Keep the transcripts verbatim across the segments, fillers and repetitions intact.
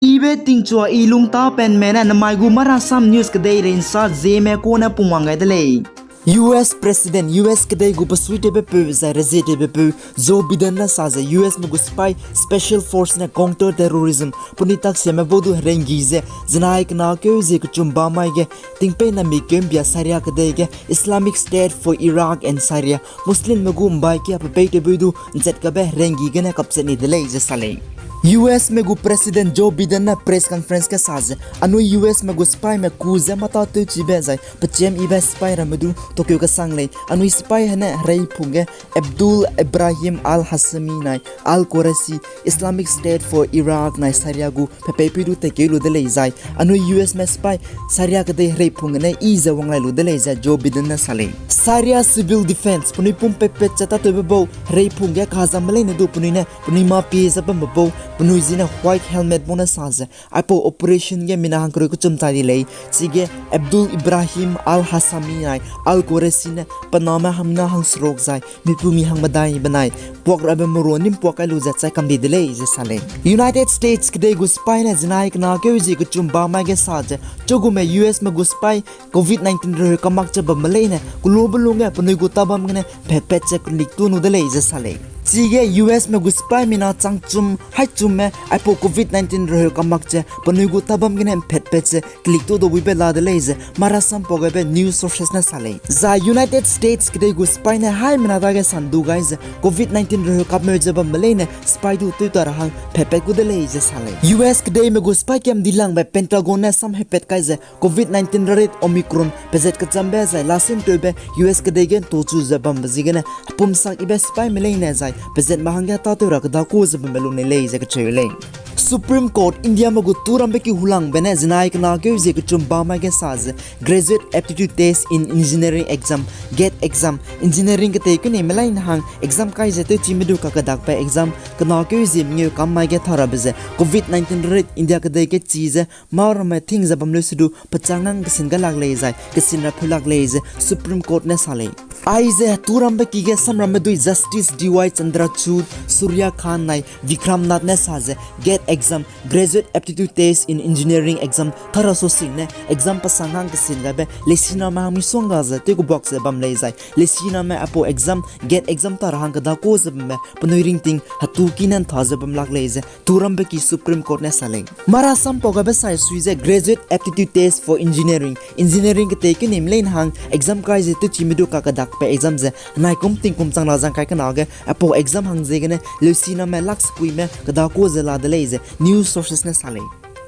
Ibe tingchua i lungta penme ne namai gu Marasam News kedeirei nsa zieme kune pungwang gai de lei. U S President, U S kedei gu besuitewbepeu zai rezietewbepeu Joe Biden ne sa ze U S me gu sipai Special Force ne counter terrorism penui taksiame bau du herenggi ze zinai kena keu zie kechum bamai ge tingpeî nami keu mbia Syria kedei ge Islamic State for Iraq and Syria Muslimme gu mbai kia pepeitewbeu du nchat kabe herenggi gene kapchat ni de lei ze sa lei. U S me gu President Joe Biden ne press conference ge sa ze, anui U S me gu sipaime ku ze mata tewchibe zai pechâm yibe sipai ramme du tokeu kesang lei, anui sipai hene hereipung ge Abdul Ibrahim al-Hashimi nai al-Qurayshi Islamic State for Iraq nai Syria gu pepeipeu du tekeu lu de lei zai anui U S me sipai Syria kedei hereipung gene i ze wang lai lu de lei ze Joe Biden ne sa lei. Syria Civil Defense penui pum pepet ze tatewbe bau hereipung ge kazamme leine du penui ne penui mapie ze bambe bau penui ziene White Helmet bau ne sa ze aipau operation ge mina hangkereu kechum chai di lei, chige Abdul Ibrahim al-Hashimi nai al-Qurayshi ne pe name hangmina hangseruk zai mipumi hangmedai benai puak rabe merua nim puak kai lu ze chai kam di de lei ze sa lei. United States kedei gu sipai ne zinai kena keu zie kechum bamai ge sa ze, chugume U S me gu sipai COVID nineteen reheu kamak ze bamme leine kelo belung ge penui gu tabam gene phetpet ze clinic tu nu de lei ze sa lei. Chige U S me gu sipai mina changchum haichumme aipau COVID nineteen reheu kamak ze penui gu tabam gene phetpet ze clinic tu dau buibe la de lei ze Marasam pau gaibe news sources ne sa lei. Zai United States kedei gu sipai ne haimena dage sandu gai ze COVID nineteen reheu kapmeu ze bamme leine sipai du tewta ra hang phetpet gu de lei ze sa lei. U S kedeime gu sipai kiam dilangbe Pentagon ne samhepet kai ze COVID nineteen rarit Omicron pezat kechambe zai lasin tewbe U S kedei ge ntochu ze bambe ziegene hepumsak yibe sipaime leine zai pezatme hangge tâtew ra keda ku ze bambe lu nei lei ze kacheu lei. Supreme Court Indiame gu turambe ki hulangbe ne zinai kena keu zie kechum bamai ge sa ze Graduate Aptitude Test in Engineering Exam, GATE exam, engineering ketei keneime leine hang exam kai ze tewchime du kakedakbe exam kena keu zie mengeu kam mai ge tha rabe ze COVID nineteen rarit India kedei ge chi ze mâ ramme ting ze bam leu se du pechâng nang kesin ga lak lei zai kesin ra pheu lak lei ze Supreme Court ne sa lei. Aize turambe ki ge samramme dui Justice D Y Chandrachud, Surya Kant nai Vikram Nath ne sa ze GATE exam, Graduate Aptitude Test in Engineering exam tha ra so sing ne exam pesang hang kesin gaibe leisiname hang misongga ze tew kebuak ze bam lei zai leisiname aipau exam, GATE exam tha ra hang keda ku ze bambe penui ringting hetu ki ne ntha ze bam lak lei ze turambe ki Supreme Court ne sa lei. Marasam pau gaibe sai sui ze Graduate Aptitude Test for Engineering, engineering ketei keneime leine hang exam kai ze tewchime du kakedakbe exam ze henai kum tingkum chang ra zang kai kena ge aipau exam hang ziegene leusiname lak sekuime keda ku ze la de lei ze news sources ne sa lei.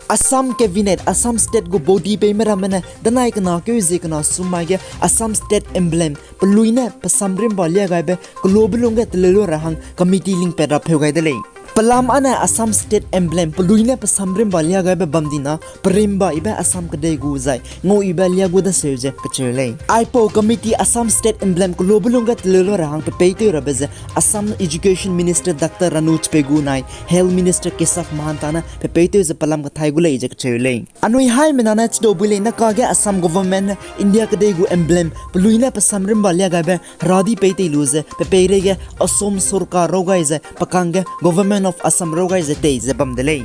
Assam Cabinet, Assam State gu body peime ramme ne danai kena keu zie kena sum mai ge Assam State Emblem pelui ne pe samrimba lia gaibe kelo belung ge teleu lu ra hang committee lingpat ra pheu gai de lei. Pelam â ne Assam State Emblem pelui ne pe samrimba lia gaibe bam di na perimba yibe Assam kedei gu zai ngau yibe lia gu daseu ze kacheu lei. Aipau committee Assam State Emblem kelo belung ge teleu lu ra hang pepeitew rabe ze Assam Education Minister Doctor Ranoj Pegu nai Health Minister Keshav Mahanta ne pepeitew ze pelam kathai gu lei ze kacheu lei. Anui haimena ne chidau bui lei, naka ge Assam government ne India kedei gu emblem pelui ne pe samrimba lia gaibe heradi peitei lu ze pepeireige Assam sorkar raw gai ze pekangge Government of Assam raw gai ze tei ze bam de lei.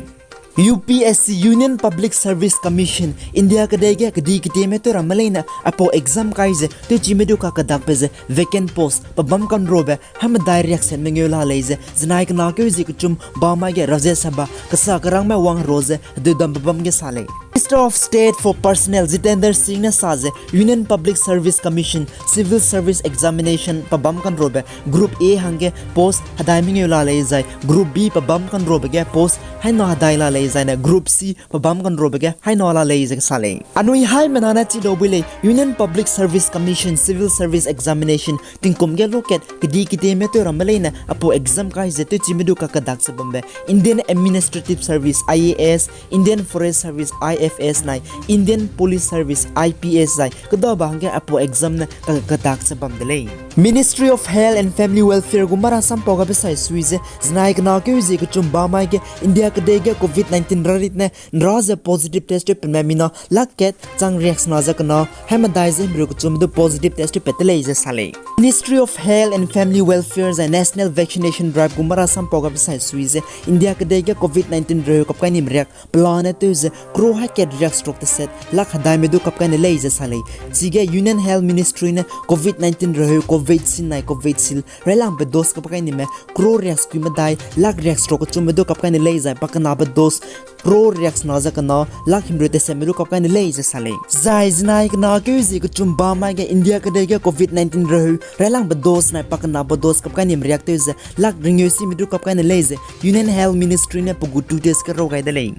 U P S C, Union Public Service Commission, India kedei ge kedi kedieme tew ramme leine aipau exam kai ze tewchime du kakedakbe ze vacant post pebâm kanrobe hemedai riakset mengeu la lei ze zinai kena keu zie kechum bamai ge Rajya Sabha kesa kerangme wang hero ze hedeudambe bam ge sa lei. Minister of State for Personnel Jitendra Singh ne sa ze Union Public Service Commission Civil Service Examination pebâm kanrobe Group A hangge post hedai mengeu la lei zai Group B pebâm kanrobe ge post haina hedai la lei zaine Group C pebâm kanrobe ge haina la lei ze kasa lei. Anui haimena ne chidau bui lei, Union Public Service Commission Civil Service Examination tingkum ge lokat kedi kedieme tew ramme leine aipau exam kai ze tewchime du kakedak ze bambe Indian Administrative Service, I A S, Indian Forest Service, I F S, F S nai Indian Police Service, I P S zai kedabe hangge aipau exam ne ka-, kadak ze bam de lei. Ministry of Health and Family Welfare gu mara sam pau gabe sai sui ze, zinai kena keu zie kechum ba mai ge India kedei ge covid nineteen rarit ne nra ze positive test tewpatme mina lak kat chang riaksena ze kena hai medai ze himreu kechum du positive test tewpat de lei ze sa lei. Ministry of Health and Family Welfare zai National Vaccination Drive gu mara sam pau gabe sai sui ze, India kedei ge covid nineteen reheu kap kai nim riak pelane tew ze crore hai kat riakseruk teset lak hedaime du kap kai ne lei ze sa lei. Chige Union Health Ministry ne covid nineteen reheu Covaxin nai Covishield railangbe dose kap kai nime crore riaksekui medai lak riakseruk kechumme du kap kai ne lei zai pakenabe dose crore riaksena ze kena lak himreu tesetme du kap kai ne lei ze sa lei. Zai zinai kena keu zie kechum ba mai ge India kedei ge covid nineteen reheu railangbe dose nai pakenabe dose kap kai nim riak tew ze lak ringeu sime du kap kai ne lei ze Union Health Ministry ne pe gu Twitter ge rau gai de lei.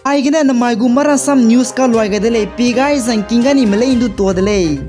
Aigene namai gu mara sam news kaluai gai de lei, pi gai zangking ga nime lei ndu tua de lei.